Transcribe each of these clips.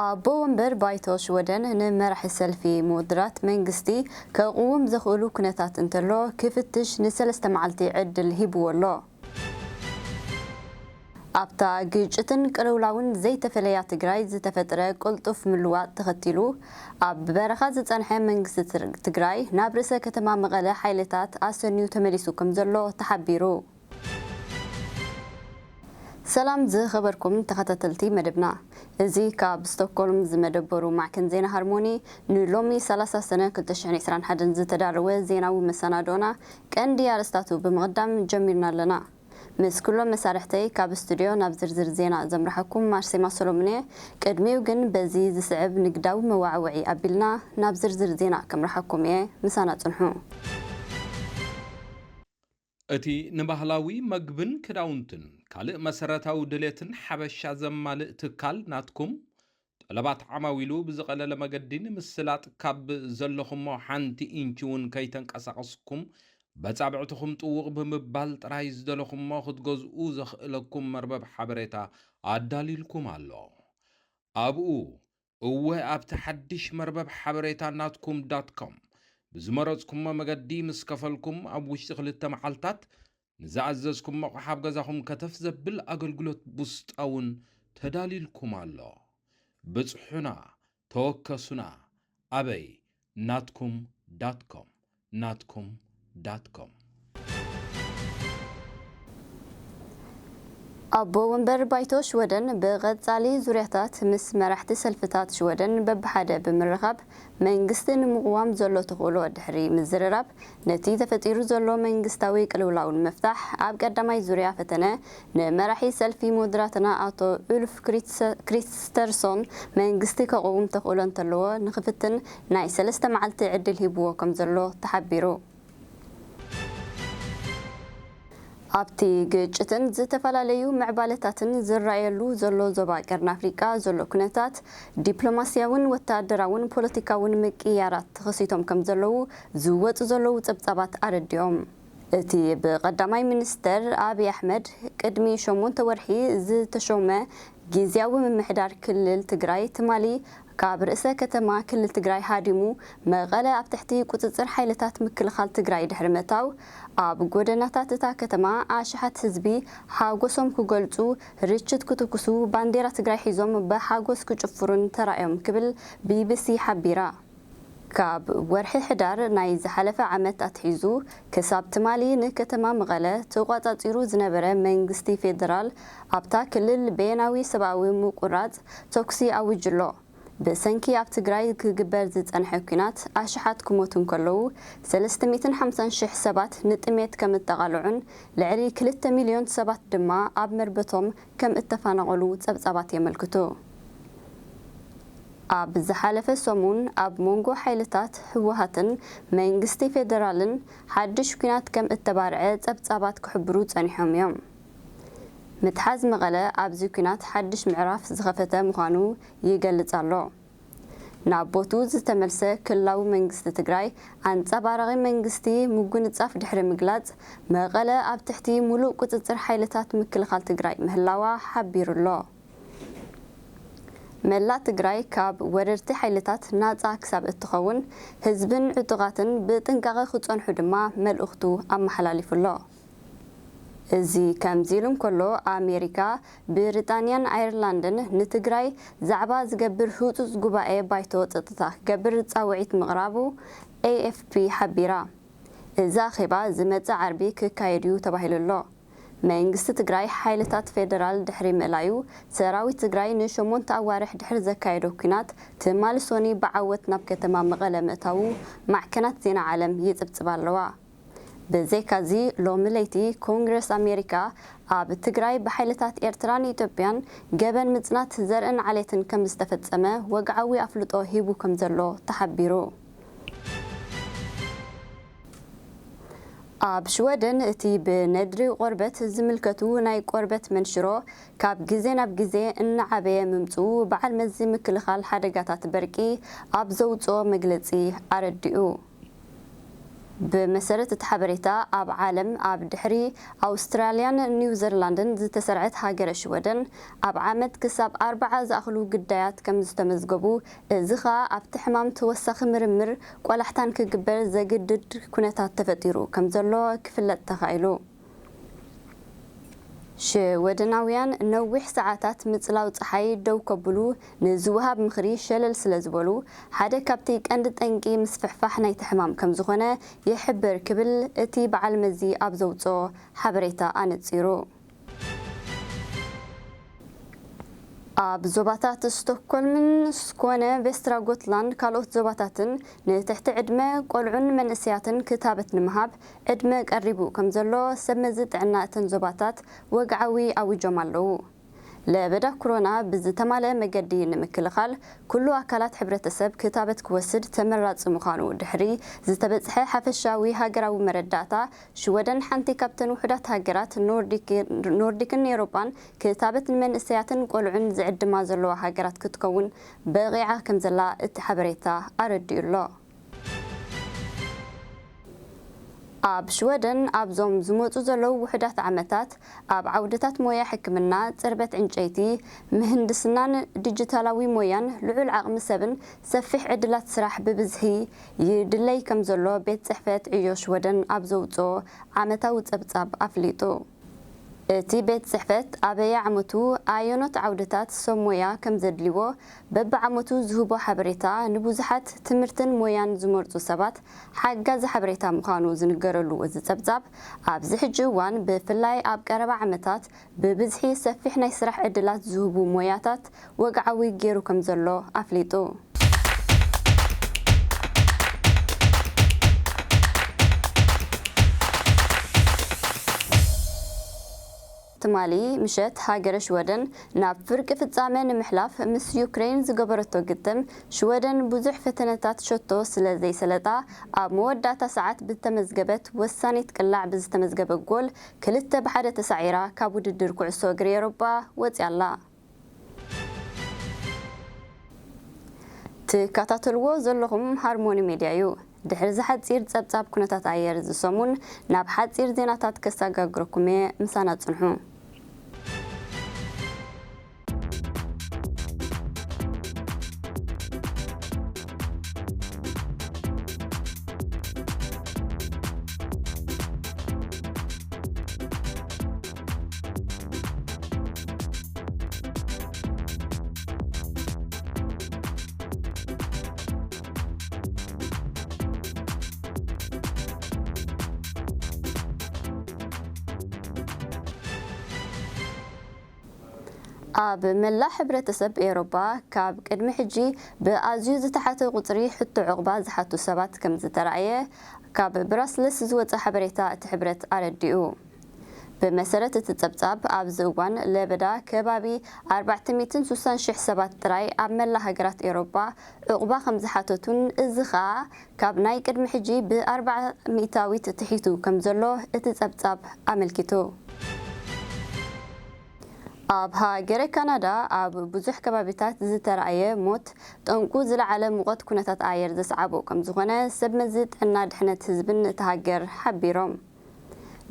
ኣቦ ወንበር ባይቶ ሽወደን ንመራሒ ሰልፊ ሞድራት መንግስቲ ከቕውም ዘኽእሉ ኩነታት እንተሎ ክፍትሽ ንሰለስተ መዓልቲ ዕድል ሂብዎ ኣሎ። ኣብታ ግጭትን ቅልውላውን ዘይተፈለያ ትግራይ ዝተፈጥረ ቅልጡፍ ምልዋጥ ተኸቲሉ፣ ኣብ በረኻ ዝጸንሐ መንግስቲ ትር-፣ ትግራይ ናብ ርእሰ ከተማ መቐለ ሓይልታት ኣሰንዩ ተመሊሱ ከም ዘሎ ተሓቢሩ። ሰላም ዝኸበርኩም ተኸታተልቲ መደብና፣ እዚ ካብ ስቶክሆልም ዝመደበሩ ማዕከን ዜና ሃርሞኒ ንሎሚ ሰላሳ ሰነ ክልተ ሽሕን ዕስራን ሓደን ዝተዳለወ ዜናዊ መሰናዶና ቀንዲ ኣርእስታቱ ብምቕዳም ጀሚርና ኣለና። ምስ ኩሎም መሳርሕተይ ካብ ስቱድዮ ናብ ዝርዝር ዜና ዘምርሓኩም ኣርሴማ ሰሎሞን እየ። ቅድሚኡ ግን በዚ ዝስዕብ ንግዳዊ መዋዕውዒ ኣቢልና ናብ ዝርዝር ዜና ከምርሓኩም እየ። ምሳና ጽንሑ። እቲ ንባህላዊ መግብን ክዳውንትን ካልእ መሰረታዊ ድሌትን ሓበሻ ዘማልእ ትካል ናትኩም፣ ጠለባት ዓማዊሉ ብዝቐለለ መገዲ ንምስላጥ ካብ ዘለኹሞ ሓንቲ ኢንቺ እውን ከይተንቀሳቐስኩም በጻብዕትኹም ጥውቕ ብምባል ጥራይ ዝደለኹሞ ክትገዝኡ ዘኽእለኩም መርበብ ሓበሬታ ኣዳሊልኩም ኣሎ። ኣብኡ፣ እወ፣ ኣብቲ ሓድሽ መርበብ ሓበሬታ ናትኩም ዳት ኮም ብዝመረጽኩሞ መገዲ ምስ ከፈልኩም፣ ኣብ ውሽጢ ክልተ መዓልታት ንዝኣዘዝኩሞ ኣቕሓ ኣብ ገዛኹም ከተፍ ዘብል ኣገልግሎት ቡስጣ እውን ተዳሊልኩም ኣሎ። ብጽሑና፣ ተወከሱና። ኣበይ? ናትኩም ዳት ኮም፣ ናትኩም ዳት ኮም። ኣቦ ወንበር ባይቶ ሽወደን ብቐጻሊ ዙርያታት ምስ መራሕቲ ሰልፍታት ሽወደን በብሓደ ብምርኻብ መንግስቲ ንምቕዋም ዘሎ ተኽእሎ ድሕሪ ምዝርራብ፣ ነቲ ተፈጢሩ ዘሎ መንግስታዊ ቅልውላው ንምፍታሕ ኣብ ቀዳማይ ዙርያ ፈተነ ንመራሒ ሰልፊ ሞድራትና ኣቶ ኡልፍ ክሪትሰ-፣ ክሪስተርሶን መንግስቲ ከቕውም ተኽእሎ እንተለዎ ንኽፍትን ናይ ሰለስተ መዓልቲ ዕድል ሂብዎ ከም ዘሎ ተሓቢሩ። ኣብቲ ግጭትን ዝተፈላለዩ ምዕባለታትን ዝረኣየሉ ዘሎ ዞባ ቀርኒ ኣፍሪቃ ዘሎ ኩነታት፣ ዲፕሎማስያውን ወተሃደራውን ፖለቲካውን ምቅያራት ተኸሲቶም ከም ዘለዉ ዝወጹ ዘለዉ ጸብጻባት ኣረዲኦም። እቲ ብቀዳማይ ሚኒስተር ኣብይ ኣሕመድ ቅድሚ ሸሞንተ ወርሒ ዝተሾመ ግዝያዊ ምምሕዳር ክልል ትግራይ ትማሊ ካብ ርእሰ ከተማ ክልል ትግራይ ሃዲሙ መቐለ ኣብ ትሕቲ ቁጽጽር ሓይልታት ምክልኻል ትግራይ ድሕሪ ምእታው፣ ኣብ ጎደናታት እታ ከተማ ኣሽሓት ህዝቢ ሓጎሶም ክገልጹ፣ ርችት ክትኩሱ፣ ባንዴራ ትግራይ ሒዞም ብሓጎስ ክጭፍሩን ተራእዮም ክብል ቢቢሲ ሓቢራ። ካብ ወርሒ ሕዳር ናይ ዝሓለፈ ዓመት ኣትሒዙ ክሳብ ትማሊ ንከተማ መቐለ ተቋጻጺሩ ዝነበረ መንግስቲ ፌደራል ኣብታ ክልል በየናዊ ሰብኣዊ ምቁራጽ ተኩሲ ኣዊጁ ኣሎ። ብሰንኪ ኣብ ትግራይ ክግበር ዝጸንሐ ኲናት ኣሽሓት ክሞቱ እንከለዉ፣ ሰለስተ ሚእትን ሓምሳን ሽሕ ሰባት ንጥሜት ከም እተቓልዑን ልዕሊ ክልተ ሚልዮን ሰባት ድማ ኣብ መርበቶም ከም እተፈናቐሉ ጸብጻባት የመልክቱ። ኣብ ዝሓለፈ ሰሙን ኣብ መንጎ ሓይልታት ህወሓትን መንግስቲ ፌደራልን ሓድሽ ኲናት ከም እተባርዐ ጸብጻባት ክሕብሩ ጸኒሖም እዮም። ምትሓዝ መቐለ ኣብዚ ኲናት ሓድሽ ምዕራፍ ዝኸፈተ ምዃኑ ይገልጽ ኣሎ። ናብ ቦትኡ ዝተመልሰ ክልላዊ መንግስቲ ትግራይ ኣንጸባራቒ መንግስቲ ምጉንጻፍ ድሕሪ ምግላጽ፣ መቐለ ኣብ ትሕቲ ሙሉእ ቁጽጽር ሓይልታት ምክልኻል ትግራይ ምህላዋ ሓቢሩ ኣሎ። መላእ ትግራይ ካብ ወረርቲ ሓይልታት ናጻ ክሳብ እትኸውን፣ ህዝብን ዕጡቓትን ብጥንቃቐ ክጸንሑ ድማ መልእኽቱ ኣመሓላሊፉ ኣሎ። እዚ ከምዚ ኢሉ እንከሎ፣ ኣሜሪካ፣ ብሪጣንያን ኣየርላንድን ንትግራይ ዛዕባ ዝገብር ህጹጽ ጉባኤ ባይቶ ጸጥታ ክገብር ጻውዒት ምቕራቡ ኤኤፍፒ ሓቢራ። እዚ ኣኼባ ዝመጽእ ዓርቢ ክካየድ እዩ ተባሂሉ ኣሎ። መንግስቲ ትግራይ ሓይልታት ፌደራል ድሕሪ ምእላዩ፣ ሰራዊት ትግራይ ንሸሞንተ ኣዋርሕ ድሕሪ ዘካየዶ ኲናት፣ ትማሊ ሶኒ ብዓወት ናብ ከተማ መቐለ ምእታዉ ማዕከናት ዜና ዓለም ይጽብጽባ ኣለዋ። ብዘይካዚ፣ ሎሚ ለይቲ ኮንግረስ ኣሜሪካ ኣብ ትግራይ ብሓይልታት ኤርትራን ኢትዮጵያን ገበን ምጽናት ዘርእን ዓሌትን ከም ዝተፈጸመ ወግዓዊ ኣፍልጦ ሂቡ ከም ዘሎ ተሓቢሩ። ኣብ ሽወደን እቲ ብነድሪ ቆርበት ዝምልከቱ ናይ ቆርበት መንሽሮ ካብ ግዜ ናብ ግዜ እናዓበየ ምምጽኡ በዓል መዚ ምክልኻል ሓደጋታት በርቂ ኣብ ዘውጽኦ መግለጺ ኣረዲኡ። ብመሰረት እቲ ሓበሬታ፣ ኣብ ዓለም ኣብ ድሕሪ ኣውስትራልያን ኒውዚላንድን ዝተሰርዐት ሃገረ ሽወደን፣ ኣብ ዓመት ክሳብ ኣርባዓ ዝኣኽሉ ግዳያት ከም ዝተመዝገቡ፣ እዚ ኸኣ ኣብቲ ሕማም ተወሳኺ ምርምር ቆላሕታን ክግበር ዘግድድ ኩነታት ተፈጢሩ ከም ዘሎ ክፍለጥ ተኻኢሉ። ሽወደናውያን ነዊሕ ሰዓታት ምጽላው ጸሓይ ደው ከብሉ ንዝወሃብ ምኽሪ ሸለል ስለ ዝበሉ፣ ሓደ ካብቲ ቀንዲ ጠንቂ ምስፍሕፋሕ ናይቲ ሕማም ከም ዝኾነ ይሕብር ክብል እቲ በዓል መዚ ኣብ ዘውጽኦ ሓበሬታ ኣነጺሩ። ኣብ ዞባታት ስቶክሆልምን ስኮነ፣ ቬስትራ ጎትላንድ ካልኦት ዞባታትን ንትሕቲ ዕድመ ቆልዑን መንእሰያትን ክታበት ንምሃብ ዕድመ ቀሪቡ ከም ዘሎ ሰብ መዚ ጥዕና እተን ዞባታት ወግዓዊ ኣዊጆም ኣለዉ። ለበዳ ኮሮና ብዝተማልአ መገዲ ንምክልኻል ኩሉ ኣካላት ሕብረተሰብ ክታበት ክወስድ ተመራጺ ምዃኑ ድሕሪ ዝተበጽሐ ሓፈሻዊ ሃገራዊ መረዳእታ፣ ሽወደን ሓንቲ ካብተን ውሑዳት ሃገራት ኖርዲክ-፣ ኖርዲክን ኤውሮጳን ክታበት ንመንእሰያትን ቆልዑን ዝዕድማ ዘለዋ ሃገራት ክትከውን በቒዓ ከም ዘላ እቲ ሓበሬታ ኣረዲኡ ኣሎ። ኣብ ሽወደን ኣብዞም ዝመጹ ዘለዉ ውሑዳት ዓመታት ኣብ ዓውድታት ሞያ ሕክምና፣ ጽርበት ዕንጨይቲ፣ ምህንድስናን ዲጂታላዊ ሞያን ልዑል ዓቕሚ ሰብን ሰፊሕ ዕድላት ስራሕ ብብዝሒ ይድለይ ከም ዘሎ ቤት ጽሕፈት ዕዮ ሽወደን ኣብ ዘውጽኦ ዓመታዊ ጸብጻብ ኣፍሊጡ። እቲ ቤት ጽሕፈት ኣበየ ዓመቱ ኣየኖት ዓውድታት ሰብ ሞያ ከም ዘድልይዎ በብዓመቱ ዝህቦ ሓበሬታ ንብዙሓት ትምህርትን ሞያን ዝመርጹ ሰባት ሓጋዚ ሓበሬታ ምዃኑ ዝንገረሉ እዚ ጸብጻብ፣ ኣብዚ ሕጂ እዋን ብፍላይ ኣብ ቀረባ ዓመታት ብብዝሒ ሰፊሕ ናይ ስራሕ ዕድላት ዝህቡ ሞያታት ወግዓዊ ገይሩ ከም ዘሎ ኣፍሊጡ። ትማሊ ምሸት ሃገረ ሽወደን ናብ ፍርቂ ፍጻመ ንምሕላፍ ምስ ዩክሬን ዝገበረቶ ግጥም፣ ሽወደን ብዙሕ ፈተነታት ሸቶ ስለ ዘይሰለጣ፣ ኣብ መወዳእታ ሰዓት ብተመዝገበት ወሳኒት ቅላዕ ብዝተመዝገበ ጎል ክልተ ብሓደ ተሳዒራ ካብ ውድድር ኩዕሶ እግሪ ኤውሮጳ ወጺኣ ኣላ። ትከታተልዎ ዘለኹም ሃርሞኒ ሜድያ እዩ። ድሕሪ እዚ ሓጺር ጸብጻብ ኩነታት ኣየር እዚ ሰሙን ናብ ሓጺር ዜናታት ከሰጋግረኩም እየ። ምሳና ጽንሑ። ኣብ መላእ ሕብረተሰብ ኤውሮጳ ካብ ቅድሚ ሕጂ ብኣዝዩ ዝተሓተ ቁጽሪ ሕቶ ዑቕባ ዝሓቱ ሰባት ከም ዝተራእየ ካብ ብራስለስ ዝወጸ ሓበሬታ እቲ ሕብረት ኣረዲኡ። ብመሰረት እቲ ጸብጻብ፣ ኣብዚ እዋን ለበዳ ከባቢ ኣርባዕተ ሚእትን ስሳን ሽሕ ሰባት ጥራይ ኣብ መላእ ሃገራት ኤውሮጳ ዑቕባ ከም ዝሓተቱን፣ እዚ ኸኣ ካብ ናይ ቅድሚ ሕጂ ብኣርባዓ ሚእታዊት ትሒቱ ከም ዘሎ እቲ ጸብጻብ ኣመልኪቱ። ኣብ ሃገረ ካናዳ ኣብ ብዙሕ ከባቢታት ዝተራእየ ሞት፣ ጠንቁ ዝለዓለ ሙቐት ኩነታት ኣየር ዘስዓቦ ከም ዝኾነ ሰብ መዚ ጥዕና ድሕነት ህዝብን እታ ሃገር ሓቢሮም።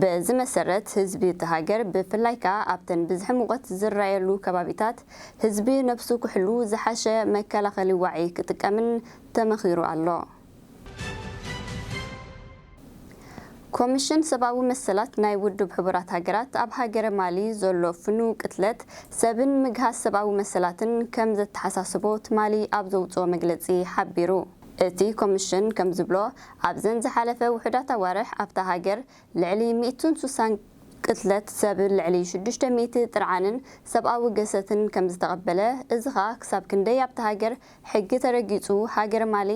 በዚ መሰረት፣ ህዝቢ እታ ሃገር፣ ብፍላይ ከኣ ኣብተን ብዝሒ ሙቐት ዝረኣየሉ ከባቢታት፣ ህዝቢ ነብሱ ክሕሉ ዝሓሸ መከላኸሊ ዋዒ ክጥቀምን ተመኺሩ ኣሎ። ኮሚሽን ሰብኣዊ መሰላት ናይ ውድብ ሕቡራት ሃገራት፣ ኣብ ሃገረ ማሊ ዘሎ ፍኑው ቅትለት ሰብን ምግሃስ ሰብኣዊ መሰላትን ከም ዘተሓሳስቦ ትማሊ ኣብ ዘውጽኦ መግለጺ ሓቢሩ። እቲ ኮሚሽን ከም ዝብሎ፣ ኣብዘን ዝሓለፈ ውሑዳት ኣዋርሕ ኣብታ ሃገር ልዕሊ ሚእትን ስሳን ቅትለት ሰብን ልዕሊ ሽዱሽተ ሚእቲ ጥርዓንን ሰብኣዊ ገሰትን ከም ዝተቐበለ፣ እዚ ኸኣ ክሳብ ክንደይ ኣብታ ሃገር ሕጊ ተረጊጹ፣ ሃገር ማሊ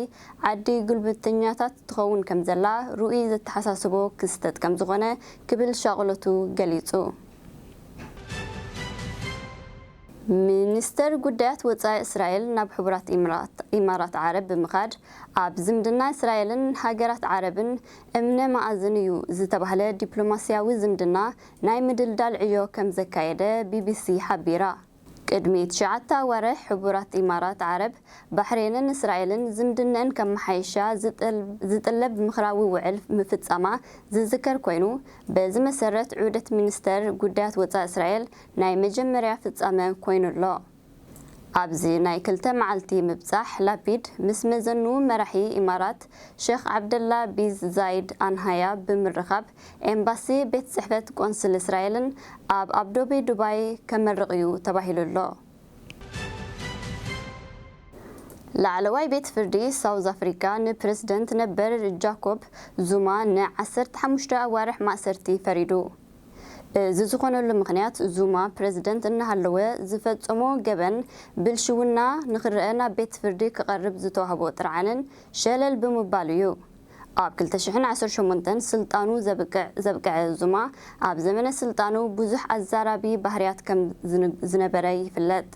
ዓዲ ጉልበተኛታት ትኸውን ከም ዘላ ርኡይ ዘተሓሳስቦ ክስተት ከም ዝኾነ ክብል ሻቕሎቱ ገሊጹ። ሚኒስተር ጉዳያት ወጻኢ እስራኤል ናብ ሕቡራት ኢምራት-፣ ኢማራት ዓረብ ብምኻድ፣ ኣብ ዝምድና እስራኤልን ሃገራት ዓረብን እምነ መኣዝን እዩ ዝተባህለ ዲፕሎማስያዊ ዝምድና ናይ ምድልዳል ዕዮ ከም ዘካየደ ቢቢሲ ሓቢራ። ቅድሚ ትሽዓተ ኣዋርሕ ሕቡራት ኢማራት ዓረብ፣ ባሕሬንን እስራኤልን ዝምድነን ከመሓይሻ ዝጥል-፣ ዝጥለብ ምኽራዊ ውዕል ምፍጻማ ዝዝከር ኮይኑ፣ በዚ መሰረት ዑደት ሚኒስተር ጉዳያት ወጻኢ እስራኤል ናይ መጀመርያ ፍጻመ ኮይኑ ኣሎ። ኣብዚ ናይ ክልተ መዓልቲ ምብጻሕ፣ ላፒድ ምስ መዘኑ መራሒ ኢማራት ሸኽ ዓብደላ ቢን ዛይድ ኣንሃያ ብምርኻብ፣ ኤምባሲ፣ ቤት ጽሕፈት ቆንስል እስራኤልን ኣብ ኣቡዳቢ ዱባይ ከመርቕ እዩ ተባሂሉ ኣሎ። ላዕለዋይ ቤት ፍርዲ ሳውዝ ኣፍሪካ ንፕረዚደንት ነበር ጃኮብ ዙማ ን ዓሰርተ ሓሙሽተ ኣዋርሕ ማእሰርቲ ፈሪዱ። እዚ ዝኾነሉ ምኽንያት፣ ዙማ ፕረዚደንት እናሃለወ ዝፈጸሞ ገበን ብልሽውና ንኽረአ ናብ ቤት ፍርዲ ክቐርብ ዝተዋህቦ ጥርዓንን ሸለል ብምባሉ እዩ። ኣብ ክልተ ሽሕን ዓሰርተ ሸሞንተን ስልጣኑ ዘብቅዕ-፣ ዘብቅዐ ዙማ፣ ኣብ ዘመነ ስልጣኑ ብዙሕ ኣዛራቢ ባህርያት ከም ዝን-፣ ዝነበረ ይፍለጥ።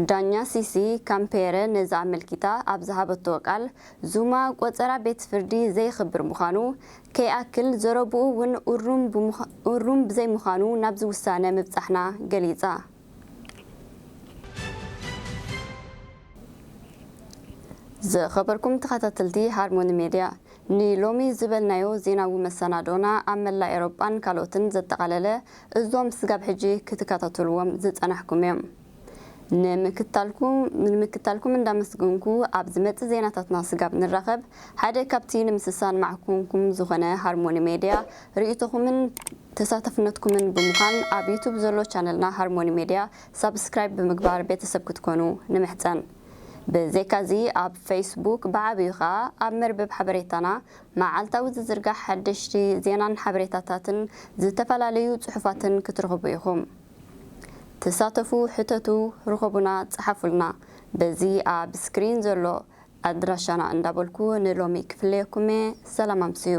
ዳኛ ሲሲ ካምፔረ ነዚ ኣመልኪታ ኣብ ዝሃበቶ ቃል፣ ዙማ ቆጸራ ቤት ፍርዲ ዘየኽብር ምዃኑ ከይኣክል፣ ዘረብኡ እውን እሩም ብምዃ-፣ እሩም ብዘይምዃኑ ናብዚ ውሳነ ምብጻሕና ገሊጻ። ዝኸበርኩም ተኸታተልቲ ሃርሞኒ ሜድያ፣ ንሎሚ ዝበልናዮ ዜናዊ መሰናዶና ኣብ መላእ ኤውሮጳን ካልኦትን ዘጠቓለለ፣ እዞም ስጋብ ሕጂ ክትከታተልዎም ዝጸናሕኩም እዮም። ንምክታልኩም፣ ንምክታልኩም እንዳመስገንኩ፣ ኣብ ዝመጽእ ዜናታትና ስጋብ ንራኸብ፣ ሓደ ካብቲ ንምስሳን ማዕኩንኩም ዝኾነ ሃርሞኒ ሜድያ ርእይቶኹምን ተሳታፍነትኩምን ብምዃን፣ ኣብ ዩቱብ ዘሎ ቻነልና ሃርሞኒ ሜድያ ሳብስክራይብ ብምግባር ቤተሰብ ክትኮኑ ንምሕጸን። ብዘይካዚ፣ ኣብ ፌስቡክ ብዓብዩ ኸኣ ኣብ መርበብ ሓበሬታና መዓልታዊ ዝዝርጋሕ ሓደሽቲ ዜናን ሓበሬታታትን ዝተፈላለዩ ጽሑፋትን ክትረኽቡ ኢኹም። ተሳተፉ፣ ሕተቱ፣ ርኸቡና፣ ጸሓፉልና። በዚ ኣብ ስክሪን ዘሎ ኣድራሻና እንዳበልኩ ንሎሚ ክፍለየኩም እየ። ሰላም ኣምስዩ።